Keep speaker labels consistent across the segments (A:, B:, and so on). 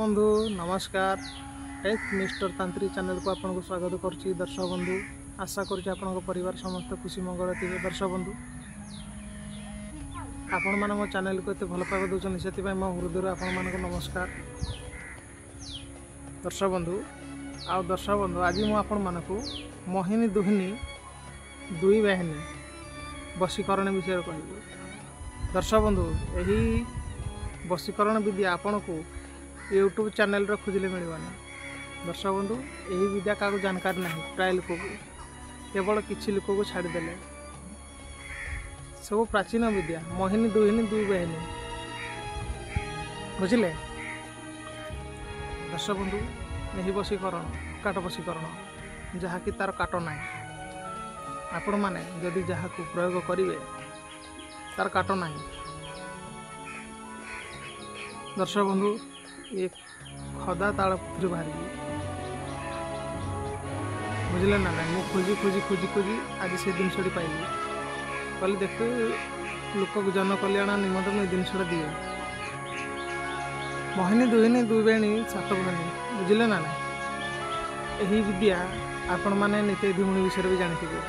A: ବନ୍ଧୁ ନମସ୍କାର। H mister ତାନ୍ତ୍ରିକ ଚ୍ୟାନେଲକୁ ଆପଣଙ୍କୁ ସ୍ୱାଗତ କରୁଛି। ଦର୍ଶକ ବନ୍ଧୁ, ଆଶା କରୁଛି ଆପଣଙ୍କ ପରିବାର ସମସ୍ତେ ଖୁସି ମଙ୍ଗଳ ଥିବେ। ଦର୍ଶକ ବନ୍ଧୁ, ଆପଣମାନେ ମୋ ଚ୍ୟାନେଲକୁ ଏତେ ଭଲ ପାଇବା ଦେଉଛନ୍ତି, ସେଥିପାଇଁ ମୋ ହୃଦୟରୁ ଆପଣମାନଙ୍କୁ ନମସ୍କାର। ଦର୍ଶକ ବନ୍ଧୁ, ଆଉ ଦର୍ଶକ ବନ୍ଧୁ, ଆଜି ମୁଁ ଆପଣମାନଙ୍କୁ ମୋହିନୀ ଦୁହିନୀ ଦୁଇ ବାହିନୀ ବଶୀକରଣ ବିଷୟରେ କହିବି। ଦର୍ଶକ ବନ୍ଧୁ, ଏହି ବଶୀକରଣ ବିଦ୍ୟା ଆପଣଙ୍କୁ ୟୁଟ୍ୟୁବ୍ ଚ୍ୟାନେଲରେ ଖୋଜିଲେ ମିଳିବନି। ଦର୍ଶକ ବନ୍ଧୁ, ଏହି ବିଦ୍ୟା କାହାକୁ ଜାଣକାର ନାହିଁ, ପ୍ରାୟ ଲୋକକୁ, କେବଳ କିଛି ଲୋକକୁ ଛାଡ଼ିଦେଲେ। ସବୁ ପ୍ରାଚୀନ ବିଦ୍ୟା, ମୋହିନୀ ଦୁହିନୀ ଦୁଇ ବାହିନୀ, ବୁଝିଲେ? ଦର୍ଶକ ବନ୍ଧୁ, ଏହି ବଶୀକରଣ କାଟ ବଶୀକରଣ, ଯାହାକି ତାର କାଟ ନାହିଁ। ଆପଣମାନେ ଯଦି ଯାହାକୁ ପ୍ରୟୋଗ କରିବେ, ତାର କାଟ ନାହିଁ। ଦର୍ଶକ ବନ୍ଧୁ, ଏ ଖଦା ତାଳ ପୋଥିରୁ ବାହାରିବି, ବୁଝିଲେ ନା ନାଇଁ? ମୁଁ ଖୋଜି ଖୋଜି ଖୋଜି ଖୋଜି ଆଜି ସେ ଜିନିଷଟି ପାଇଲି। କହିଲି ଦେଖ, ଲୋକ ଜନକଲ୍ୟାଣ ନିମନ୍ତେ ମୁଁ ଏ ଜିନିଷଟା ଦିଏ। ମୋହିନୀ ଦୁହିନୀ ଦୁଇ ବେଣୀ ସାତ ଭଉଣୀ, ବୁଝିଲେ ନା ନାଇଁ? ଏହି ବିଦ୍ୟା ଆପଣମାନେ ନିତେଇ ଧୁମୁଣି ବିଷୟରେ ବି ଜାଣିଥିବେ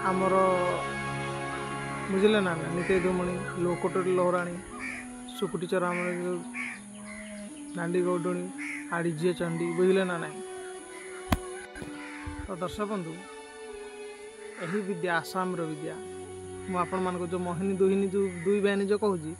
A: ଆମର, ବୁଝିଲେ ନା ନା? ନିତେଇ ଧୁମୁଣି, ଲୋକଟରି ଲୋହରାଣୀ, ସୁକୁଟି ଚରାମଣି, ଦାଣ୍ଡି ଗୌଡୁଣୀ, ଆଡ଼ି ଝିଅ ଚଣ୍ଡୀ, ବୁଝିଲେ ନା ନାଇଁ? ତ ଦର୍ଶକ ବନ୍ଧୁ, ଏହି ବିଦ୍ୟା ଆସାମର ବିଦ୍ୟା। ମୁଁ ଆପଣମାନଙ୍କୁ ଯେଉଁ ମୋହିନୀ ଦୁହିନୀ ଯେଉଁ ଦୁଇ ବାହିନୀ ଯେଉଁ କହୁଛି,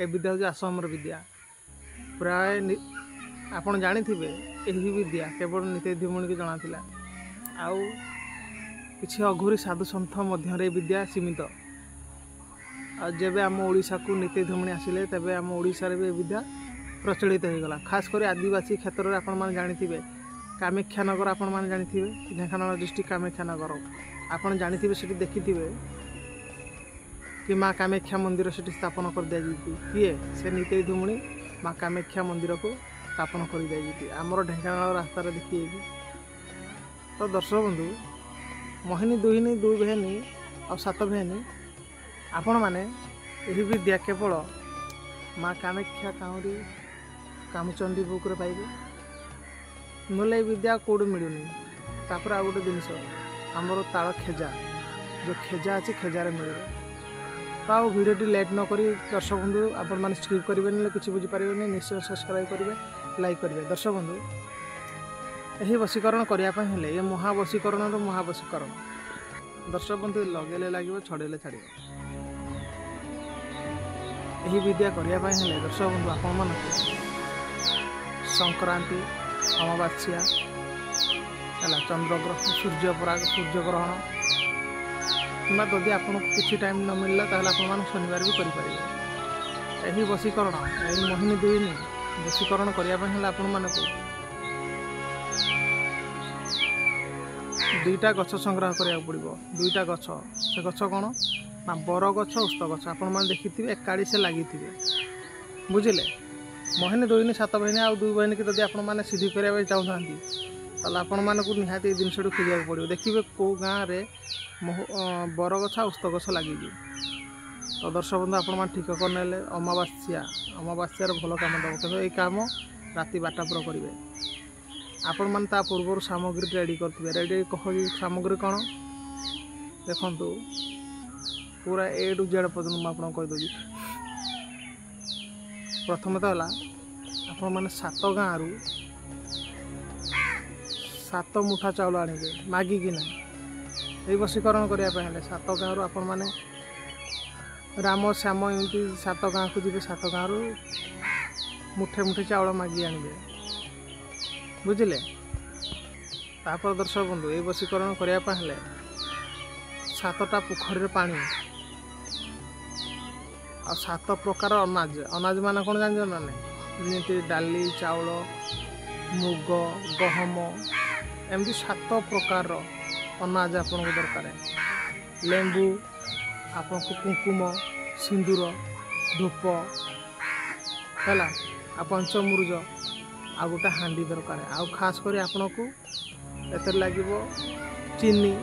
A: ଏ ବିଦ୍ୟା ହେଉଛି ଆସାମର ବିଦ୍ୟା। ପ୍ରାୟ ଆପଣ ଜାଣିଥିବେ, ଏହି ବିଦ୍ୟା କେବଳ ନିତେଇ ଧୁମୁଣିକି ଜଣାଥିଲା, ଆଉ କିଛି ଅଘୋରୀ ସାଧୁ ସନ୍ଥ ମଧ୍ୟରେ ଏ ବିଦ୍ୟା ସୀମିତ। ଆଉ ଯେବେ ଆମ ଓଡ଼ିଶାକୁ ନିତେଇ ଧୁମୁଣି ଆସିଲେ, ତେବେ ଆମ ଓଡ଼ିଶାରେ ବି ଏ ବିଦ୍ୟା ପ୍ରଚଳିତ ହୋଇଗଲା, ଖାସ କରି ଆଦିବାସୀ କ୍ଷେତ୍ରରେ। ଆପଣମାନେ ଜାଣିଥିବେ କାମାକ୍ଷାନଗର, ଆପଣମାନେ ଜାଣିଥିବେ ଢେଙ୍କାନାଳ ଡିଷ୍ଟ୍ରିକ୍ଟ କାମାକ୍ଷାନଗର, ଆପଣ ଜାଣିଥିବେ, ସେଠି ଦେଖିଥିବେ କି ମା କାମାକ୍ଷା ମନ୍ଦିର ସେଠି ସ୍ଥାପନ କରିଦିଆଯାଇଛି। କିଏ ସେ? ନିତେଇ ଧୁମୁଣି ମା କାମାକ୍ଷା ମନ୍ଦିରକୁ ସ୍ଥାପନ କରିଦିଆଯାଇଛି ଆମର ଢେଙ୍କାନାଳ ରାସ୍ତାରେ ଦେଖିଯାଇଛି। ତ ଦର୍ଶକ ବନ୍ଧୁ, ମୋହିନୀ ଦୁହିନୀ ଦୁଇ ବାହିନୀ ଆଉ ସାତ ବାହିନୀ, ଆପଣମାନେ ଏହି ବିଦ୍ୟା କେବଳ ମା କାମାକ୍ଷା କାଉଁରୀ କାମଚଣ୍ଡୀ ବୁକ୍ରେ ପାଇବେ, ନହେଲେ ଏ ବିଦ୍ୟା କେଉଁଠି ମିଳୁନି। ତାପରେ ଆଉ ଗୋଟେ ଜିନିଷ, ଆମର ତାଳ ଖେଜା, ଯେଉଁ ଖେଜା ଅଛି, ଖେଜାରେ ମିଳିବ। ତ ଆଉ ଭିଡ଼ିଓଟି ଲେଟ୍ ନ କରି ଦର୍ଶକ ବନ୍ଧୁ, ଆପଣମାନେ ସ୍କିପ୍ କରିବେନି, ହେଲେ କିଛି ବୁଝିପାରିବେନି। ନିଶ୍ଚୟ ସବସ୍କ୍ରାଇବ୍ କରିବେ, ଲାଇକ୍ କରିବେ। ଦର୍ଶକ ବନ୍ଧୁ, ଏହି ବଶୀକରଣ କରିବା ପାଇଁ ହେଲେ, ଏ ମହାବଶୀକରଣର ମହାବଶୀକରଣ। ଦର୍ଶକ ବନ୍ଧୁ, ଲଗେଇଲେ ଲାଗିବ, ଛଡ଼େଇଲେ ଛାଡ଼ିବ। ଏହି ବିଦ୍ୟା କରିବା ପାଇଁ ହେଲେ ଦର୍ଶକ ବନ୍ଧୁ, ଆପଣମାନଙ୍କୁ ସଂକ୍ରାନ୍ତି, ଅମାବାସ୍ୟା ହେଲା, ଚନ୍ଦ୍ରଗ୍ରହଣ, ସୂର୍ଯ୍ୟପରାଗ, ସୂର୍ଯ୍ୟଗ୍ରହଣ, କିମ୍ବା ଯଦି ଆପଣଙ୍କୁ କିଛି ଟାଇମ୍ ନ ମିଳିଲା, ତାହେଲେ ଆପଣମାନେ ଶନିବାର ବି କରିପାରିବେ ଏହି ବଶୀକରଣ। ଏହି ମୋହିନୀ ଦୁହିନୀ ବଶୀକରଣ କରିବା ପାଇଁ ହେଲେ ଆପଣମାନଙ୍କୁ ଦୁଇଟା ଗଛ ସଂଗ୍ରହ କରିବାକୁ ପଡ଼ିବ। ଦୁଇଟା ଗଛ, ସେ ଗଛ କ'ଣ ନା ବର ଗଛ, ଓସ୍ତ ଗଛ। ଆପଣମାନେ ଦେଖିଥିବେ ଏକାଠି ସେ ଲାଗିଥିବେ, ବୁଝିଲେ? ମୋହିନୀ ଦୁହିନୀ ସାତ ବାହିନୀ ଆଉ ଦୁଇ ବାହିନୀକି ଯଦି ଆପଣମାନେ ସିଦ୍ଧି କରିବା ପାଇଁ ଚାହୁଁଥାନ୍ତି, ତାହେଲେ ଆପଣମାନଙ୍କୁ ନିହାତି ଏଇ ଜିନିଷଟି ଖୋଜିବାକୁ ପଡ଼ିବ। ଦେଖିବେ କେଉଁ ଗାଁରେ ବରଗଛ ଆଉ ଓସ୍ତ ଗଛ ଲାଗିଛି। ତ ଦର୍ଶକ ବନ୍ଧୁ, ଆପଣମାନେ ଠିକ କରିନେଲେ, ଅମାବାସ୍ୟା, ଅମାବାସ୍ୟାର ଭଲ କାମ ଦେବ, କିନ୍ତୁ ଏଇ କାମ ରାତି 12ଟା ପରେ କରିବେ। ଆପଣମାନେ ତା ପୂର୍ବରୁ ସାମଗ୍ରୀ ରେଡ଼ି କରିଥିବେ। ରେଡ଼ି କହୁଛି, ସାମଗ୍ରୀ କ'ଣ ଦେଖନ୍ତୁ, ପୁରା ଏ ଟୁ ଜେଡ଼୍ ପର୍ଯ୍ୟନ୍ତ ମୁଁ ଆପଣଙ୍କୁ କହିଦେଉଛି। ପ୍ରଥମତଃ ହେଲା, ଆପଣମାନେ ସାତ ଗାଁରୁ ସାତ ମୁଠା ଚାଉଳ ଆଣିବେ ମାଗିକିନା। ଏଇ ବଶୀକରଣ କରିବା ପାଇଁ ହେଲେ ସାତ ଗାଁରୁ ଆପଣମାନେ ରାମ, ଶ୍ୟାମ ଏମିତି ସାତ ଗାଁକୁ ଯିବେ, ସାତ ଗାଁରୁ ମୁଠେ ମୁଠେ ଚାଉଳ ମାଗି ଆଣିବେ, ବୁଝିଲେ? ତାପରେ ଦର୍ଶକ ବନ୍ଧୁ, ଏଇ ବଶୀକରଣ କରିବା ପାଇଁ ହେଲେ ସାତଟା ପୋଖରୀରେ ପାଣି ଆଉ ସାତ ପ୍ରକାର ଅନାଜ। ଅନାଜ ମାନେ କ'ଣ ଜାଣିଛ ନା ନାଇଁ? ଯେମିତି ଡାଲି, ଚାଉଳ, ମୁଗ, ଗହମ, ଏମିତି ସାତ ପ୍ରକାରର ଅନାଜ ଆପଣଙ୍କୁ ଦରକାର। ଲେମ୍ବୁ, ଆପଣଙ୍କୁ କୁଙ୍କୁମ, ସିନ୍ଦୁର, ଧୂପ ହେଲା, ଆଉ ପଞ୍ଚମୁରୁଜ, ଆଉ ଗୋଟେ ହାଣ୍ଡି ଦରକାର। ଆଉ ଖାସ କରି ଆପଣଙ୍କୁ ଏଥିରେ ଲାଗିବ ଚିନି।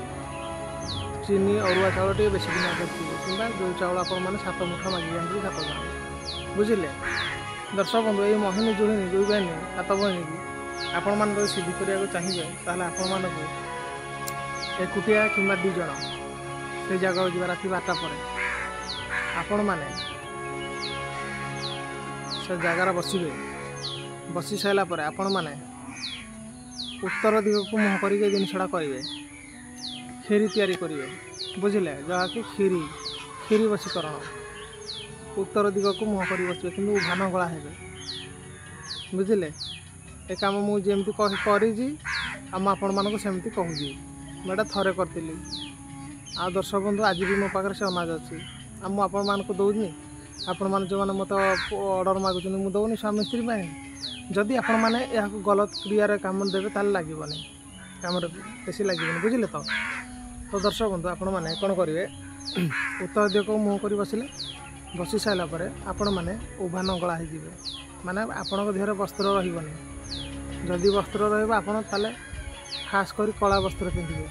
A: ଚିନି, ଅରୁଆ ଚାଉଳ ଟିକେ ବେଶୀ ଦିନ କରିଥିବେ, କିମ୍ବା ଯେଉଁ ଚାଉଳ ଆପଣମାନେ ସାତ ମୁଠା ମାଗିକି ଆଣିଥିବେ ସାତ ଗାଁ, ବୁଝିଲେ? ଦର୍ଶକ ବନ୍ଧୁ, ଏଇ ମୋହିନୀ ଦୁହିନୀ ଦୁଇ ବହିନୀ ସାତ ବହିନୀକି ଆପଣମାନେ ଯଦି ସିଦ୍ଧି କରିବାକୁ ଚାହିଁବେ, ତାହେଲେ ଆପଣମାନଙ୍କୁ ଏକୁଟିଆ କିମ୍ବା 2 ଜଣ ସେଇ ଜାଗାକୁ ଯିବା ରାତି 12ଟା ପରେ। ଆପଣମାନେ ସେ ଜାଗାରେ ବସିବେ। ବସି ସାରିଲା ପରେ ଆପଣମାନେ ଉତ୍ତର ଦିଗକୁ ମୁହଁ କରିକି ଏ ଜିନିଷଟା କରିବେ, କ୍ଷୀରି ତିଆରି କରିବେ, ବୁଝିଲେ? ଯାହାକି କ୍ଷୀରି ବଶୀକରଣ। ଉତ୍ତର ଦିଗକୁ ମୁହଁ କରି ବସିବେ, କିନ୍ତୁ ଧାନ ଗଳା ହେବେ, ବୁଝିଲେ? ଏ କାମ ମୁଁ ଯେମିତି କରିଛି ଆଉ ମୁଁ ଆପଣମାନଙ୍କୁ ସେମିତି କହୁଛି। ମୁଁ ଏଇଟା ଥରେ କରିଥିଲି। ଆଉ ଦର୍ଶକ ବନ୍ଧୁ, ଆଜି ବି ମୋ ପାଖରେ ସେ ଅନାଜ ଅଛି ଆଉ ମୁଁ ଆପଣମାନଙ୍କୁ ଦେଉନି। ଆପଣମାନେ ଯେଉଁମାନେ ମୋତେ ଅର୍ଡ଼ର ମାଗୁଛନ୍ତି, ମୁଁ ଦେଉନି ସ୍ୱାମୀ ସ୍ତ୍ରୀ ପାଇଁ। ଯଦି ଆପଣମାନେ ଏହାକୁ ଗଲତ କ୍ରିୟାରେ କାମ ଦେବେ, ତାହେଲେ ଲାଗିବନି, କାମରେ ବେଶୀ ଲାଗିବନି, ବୁଝିଲେ ତ? ତ ଦର୍ଶକ ବନ୍ଧୁ, ଆପଣମାନେ କ'ଣ କରିବେ? ଉତ୍ତର ଦିଗକୁ ମୁହଁ କରି ବସିଲେ, ବସି ସାରିଲା ପରେ ଆପଣମାନେ ଉଭା ନଙ୍ଗଳା ହେଇଯିବେ, ମାନେ ଆପଣଙ୍କ ଦେହରେ ବସ୍ତ୍ର ରହିବନି। ଯଦି ବସ୍ତ୍ର ରହିବ ଆପଣ ତାହେଲେ ଖାସ୍ କରି କଳା ବସ୍ତ୍ର ପିନ୍ଧିବେ।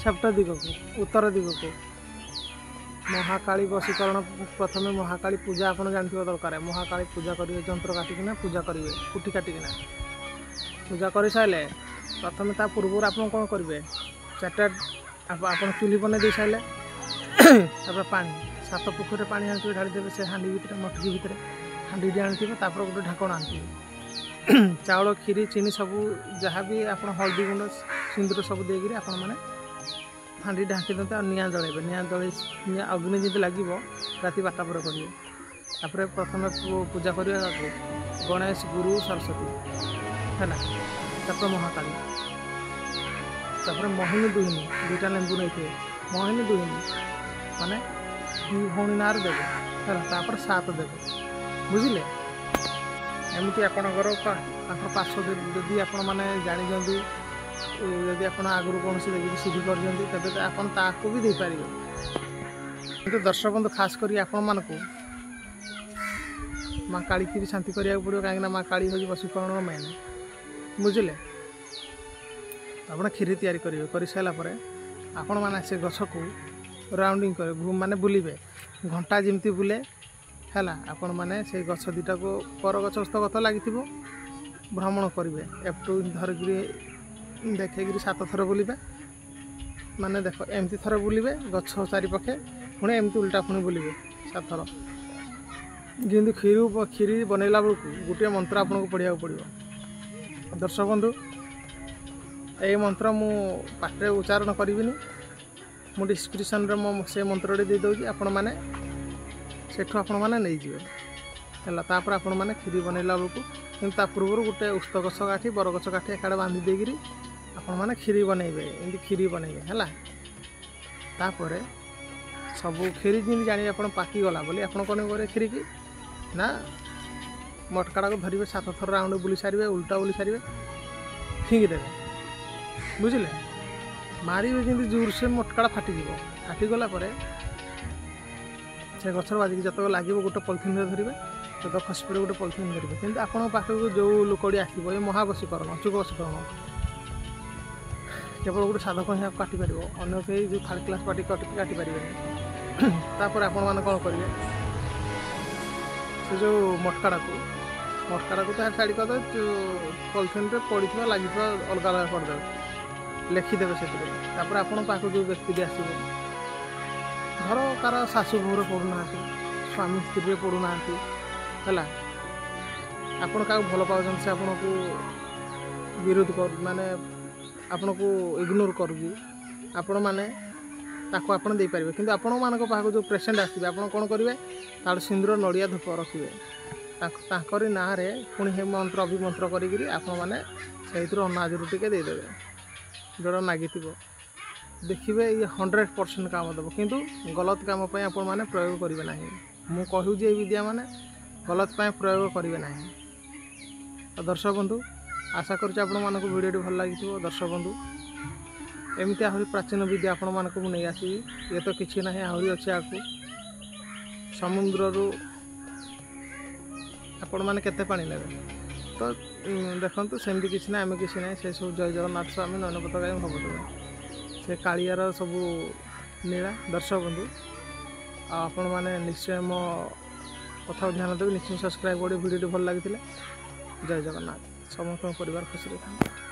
A: ସେପଟ ଦିଗକୁ, ଉତ୍ତର ଦିଗକୁ ମହାକାଳୀ ବଶୀକରଣ। ପ୍ରଥମେ ମହାକାଳୀ ପୂଜା ଆପଣ ଜାଣିଥିବା ଦରକାର। ମହାକାଳୀ ପୂଜା କରିବେ, ଯନ୍ତ୍ର କାଟିକିନା ପୂଜା କରିବେ, କୁଟି କାଟିକିନା ପୂଜା କରିସାରିଲେ ପ୍ରଥମେ ତା ପୂର୍ବରୁ ଆପଣ କ'ଣ କରିବେ? ଚାରିଟା ଆପଣ ଚୁଲି ବନେଇ ଦେଇ ସାରିଲେ, ତାପରେ ପାଣି, ସାତ ପୋଖରୀରେ ପାଣି ଆଣିଥିବେ, ଢାଳିଦେବେ ସେ ହାଣ୍ଡି ଭିତରେ, ମଟକି ଭିତରେ ହାଣ୍ଡିଟି ଆଣିଥିବେ, ତାପରେ ଗୋଟେ ଢାଙ୍କଣ ଆଣିଥିବେ। ଚାଉଳ, କ୍ଷୀରି, ଚିନି ସବୁ ଯାହା ବି ଆପଣ ହଳଦୀ ଗୁଣ୍ଡ, ସିନ୍ଦୁର ସବୁ ଦେଇକିରି ଆପଣମାନେ ହାଣ୍ଡି ଢାଙ୍କି ଦିଅନ୍ତୁ ଆଉ ନିଆଁ ଜଳେଇବେ। ନିଆଁ ଜଳେଇ ନିଆଁ ଅଗ୍ନି ଯେମିତି ଲାଗିବ, ରାତି 12ଟା ପରେ କରିବେ। ତାପରେ ପ୍ରଥମେ ପୂଜା କରିବେ କାହାକୁ? ଗଣେଶ, ଗୁରୁ, ସରସ୍ୱତୀ, ହେଲା, ତାପରେ ମହାକାଳୀ, ତାପରେ ମୋହିନୀ ଦୁହିନୀ। 2ଟା ଲେମ୍ବୁ ନେଇଥିବେ, ମୋହିନୀ ଦୁହିନୀ ମାନେ ଦୁଇ ଭଉଣୀ ନାଁରେ ଦେବେ, ହେଲା, ତାପରେ 7 ଦେବେ, ବୁଝିଲେ? ଏମିତି ଆପଣଙ୍କର ତାଙ୍କର ପାର୍ଶ୍ୱ ଯଦି ଆପଣମାନେ ଜାଣିଛନ୍ତି, ଯଦି ଆପଣ ଆଗରୁ କୌଣସି ଦେବୀକି ସିଦ୍ଧି କରିଛନ୍ତି, ତେବେ ଆପଣ ତାକୁ ବି ଦେଇପାରିବେ। କିନ୍ତୁ ଦର୍ଶକ ବନ୍ଧୁ, ଖାସ୍ କରି ଆପଣମାନଙ୍କୁ ମା କାଳୀକି ବି ଶାନ୍ତି କରିବାକୁ ପଡ଼ିବ, କାହିଁକିନା ମା କାଳୀ ହେଉଛି ବଶୀକରଣର ମେନ୍, ବୁଝିଲେ? ଆପଣ କ୍ଷୀରି ତିଆରି କରିବେ। କରିସାରିଲା ପରେ ଆପଣମାନେ ସେ ଗଛକୁ ରାଉଣ୍ଡିଂ କରିବେ, ମାନେ ବୁଲିବେ, ଘଣ୍ଟା ଯେମିତି ବୁଲେ, ହେଲା? ଆପଣମାନେ ସେଇ ଗଛ 2ଟାକୁ, ପର ଗଛ ଗଛ ଲାଗିଥିବ, ଭ୍ରମଣ କରିବେ। ଏପଟୁ ଧରିକିରି ଦେଖେଇକିରି 7 ଥର ବୁଲିବେ। ମାନେ ଦେଖ, ଏମିତି ଥରେ ବୁଲିବେ ଗଛ ଚାରିପାଖେ, ପୁଣି ଏମିତି ଉଲ୍ଟା ପୁଣି ବୁଲିବେ 7 ଥର। କିନ୍ତୁ କ୍ଷୀରି ବନେଇଲା ବେଳକୁ ଗୋଟିଏ ମନ୍ତ୍ର ଆପଣଙ୍କୁ ପଢ଼ିବାକୁ ପଡ଼ିବ। ଦର୍ଶକ ବନ୍ଧୁ, ଏଇ ମନ୍ତ୍ର ମୁଁ ପାଟିରେ ଉଚ୍ଚାରଣ କରିବିନି। ମୁଁ ଡିସ୍କ୍ରିପସନ୍ରେ ମୋ ସେ ମନ୍ତ୍ରଟି ଦେଇଦେଉଛି, ଆପଣମାନେ ସେଠୁ ଆପଣମାନେ ନେଇଯିବେ, ହେଲା? ତାପରେ ଆପଣମାନେ କ୍ଷୀରି ବନେଇଲା ବେଳକୁ, କିନ୍ତୁ ତା ପୂର୍ବରୁ ଗୋଟେ ଓସ୍ତ ଗଛ କାଠି, ବରଗଛ କାଠି ଏକାଡ଼େ ବାନ୍ଧି ଦେଇକିରି ଆପଣମାନେ କ୍ଷୀରି ବନେଇବେ। ଏମିତି କ୍ଷୀରି ବନେଇବେ, ହେଲା? ତାପରେ ସବୁ କ୍ଷୀରି ଯେମିତି ଜାଣିବେ ଆପଣ ପାକିଗଲା ବୋଲି, ଆପଣ କ'ଣ କରିବେ କ୍ଷୀରିକି ନା ମଟକାଟାକୁ ଧରିବେ, 7 ଥର ରାଉଣ୍ଡ ବୁଲି ସାରିବେ, ଉଲ୍ଟା ବୁଲି ସାରିବେ, ଫିଙ୍ଗିଦେବେ, ବୁଝିଲେ? ମାରିବେ ଯେମିତି ଜୋରସେ ମଟକାଟା ଫାଟିଯିବ। ଫାଟିଗଲା ପରେ ସେ ଗଛରେ ବାଜିକି ଯେତେବେଳେ ଲାଗିବ, ଗୋଟେ ପଲିଥିନ୍ରେ ଧରିବେ, ଯେତେବେଳେ ଖସି ପଡ଼ିବ ଗୋଟେ ପଲିଥିନ୍ ଧରିବେ। କିନ୍ତୁ ଆପଣଙ୍କ ପାଖକୁ ଯେଉଁ ଲୋକଟି ଆସିବ, ଏ ମହାବଶୀକରଣ, ଅଚୁକ ବଶୀକରଣ, କେବଳ ଗୋଟେ ସାଧକ ହିଁ କାଟିପାରିବ, ଅନ୍ୟ କେହି ଯେଉଁ ଥାର୍ଡ଼ କ୍ଲାସ୍ ପାର୍ଟି କାଟିପାରିବେନି। ତାପରେ ଆପଣମାନେ କ'ଣ କରିବେ? ସେ ଯେଉଁ ମଟକାଟାକୁ ତ ସାଇଡ଼୍ କରିଦେବେ, ପଲିଥିନ୍ରେ ପଡ଼ିଥିବା ଲାଗିଥିବା ଅଲଗା ଅଲଗା କରିଦେବେ, ଲେଖିଦେବେ ସେଥିରେ। ତାପରେ ଆପଣଙ୍କ ପାଖକୁ ଯେଉଁ ବ୍ୟକ୍ତିଟି ଆସିବ, ଧର କାହାର ଶାଶୁ ବୋହୂରେ ପଡ଼ୁନାହାନ୍ତି, ସ୍ୱାମୀ ସ୍ତ୍ରୀରେ ପଡ଼ୁନାହାନ୍ତି, ହେଲା, ଆପଣ କାହାକୁ ଭଲ ପାଉଛନ୍ତି, ସେ ଆପଣଙ୍କୁ ବିରୋଧ କରୁ, ମାନେ ଆପଣଙ୍କୁ ଇଗ୍ନୋର କରୁଛି, ଆପଣମାନେ ତାକୁ ଆପଣ ଦେଇପାରିବେ। କିନ୍ତୁ ଆପଣମାନଙ୍କ ପାଖକୁ ଯେଉଁ ପେସେଣ୍ଟ ଆସିବେ, ଆପଣ କ'ଣ କରିବେ? ତାର ସିନ୍ଦୁର, ନଡ଼ିଆ, ଧୂପ ରଖିବେ, ତାଙ୍କରି ନାଁରେ ପୁଣି ହେ ମନ୍ତ୍ର ଅଭିମନ୍ତ୍ର କରିକିରି ଆପଣମାନେ ସେଇଥିରୁ ଅନାଜରୁ ଟିକେ ଦେଇଦେବେ ଯେଉଁଟା ମାଗିଥିବ। ଦେଖିବେ ଇଏ 100% କାମ ଦେବ। କିନ୍ତୁ ଗଲତ କାମ ପାଇଁ ଆପଣମାନେ ପ୍ରୟୋଗ କରିବେ ନାହିଁ। ମୁଁ କହୁଛି, ଏଇ ବିଦ୍ୟା ମାନେ ଗଲତ ପାଇଁ ପ୍ରୟୋଗ କରିବେ ନାହିଁ। ଆଉ ଦର୍ଶକ ବନ୍ଧୁ, ଆଶା କରୁଛି ଆପଣମାନଙ୍କୁ ଭିଡ଼ିଓଟି ଭଲ ଲାଗିଥିବ। ଦର୍ଶକ ବନ୍ଧୁ, ଏମିତି ଆହୁରି ପ୍ରାଚୀନ ବିଦ୍ୟା ଆପଣମାନଙ୍କୁ ମୁଁ ନେଇ ଆସିବି। ଇଏ ତ କିଛି ନାହିଁ, ଆହୁରି ଅଛି ଆଗକୁ। ସମୁଦ୍ରରୁ ଆପଣମାନେ କେତେ ପାଣି ନେବେ ତ ଦେଖନ୍ତୁ, ସେମିତି କିଛି ନାହିଁ, ଆମେ କିଛି ନାହିଁ, ସେସବୁ ଜୟ ଜଗନ୍ନାଥ ସ୍ୱାମୀ ନୟନ ପଥଗାମୀ ଭବତୁମେ, ସେ କାଳିଆର ସବୁ ନୀଳା। ଦର୍ଶକ ବନ୍ଧୁ, ଆଉ ଆପଣମାନେ ନିଶ୍ଚୟ ମୋ କଥାକୁ ଧ୍ୟାନ ଦେବେ, ନିଶ୍ଚୟ ସବସ୍କ୍ରାଇବ୍ କରିବେ। ଭିଡ଼ିଓଟି ଭଲ ଲାଗିଥିଲେ। ଜୟ ଜଗନ୍ନାଥ। ସମସ୍ତଙ୍କ ପରିବାର ଖୁସିରେ ଥାନ୍ତୁ।